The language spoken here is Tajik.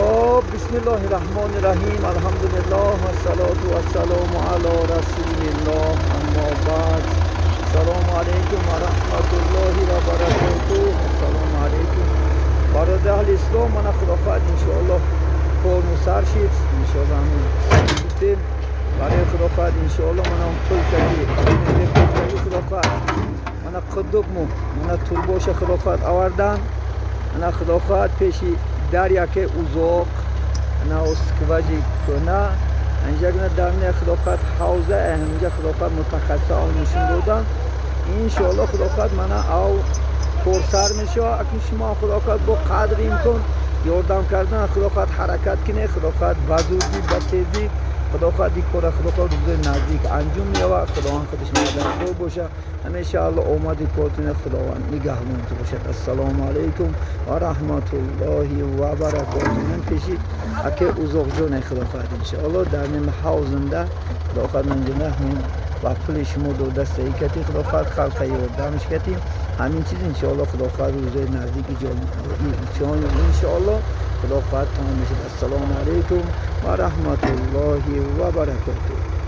Хоб, бисмиллоҳи раҳмони раҳим, алҳамдулиллоҳ вассалоту вассалому ало расулиллоҳ, аммо баъд. Ассалому алайкум ва раҳматуллоҳи ва баракотуҳ. Ассалому алайкум, бародар аҳли ислом. Мана, худо хоҳад, иншоаллоҳ, кор мусар шид, иншоаллоҳ. Ҳамин гуфтем барои, худо хоҳад, иншоаллоҳ, мана пул кади, худо хоҳад, мана қудуқму, мана турбоша, худо хоҳад, овардан. Мана, худо хоҳад, пеши дар яке узоқ, ана скважи кӯна анҷагна дарне, худо хоҳад, ҳавза ҳаминҷа, худо хоҳад, мутахассиса ав нишон додан. Иншоаллоҳ, худо хоҳад, мана ав корсар мешавад. Акун шумо, худо хоҳад, бо қадри имкон ёрдам кардан, худо хоҳад, ҳаракат кинед. Худо хоҳад, ба зудӣ, ба тезӣ, худо хоҳад, ин кора, худо хоҳад, рӯзои наздик анҷом меёбад. Худованд худаш мададгор бошад ҳамеша. Алло омади кортуна, Худованд нигаҳбонту бошад. Ассалому алайкум ва раҳматуллоҳи ва баракоту. Ман пеши аке Узоқҷоне, худо хоҳад, иншоалло, дар ним ҳавзында, худо хоҳад, манҷина ба пули шумо додастаи кати, худо хоҳад, халқа ёрдамш кати. Ҳамин чиз, иншоалло, худо хоҳад, рӯзои наздик иншоалло, худо хоҳад, тамом мешавад. Ассалому алайкум ва раҳматуллоҳи ва баракоту.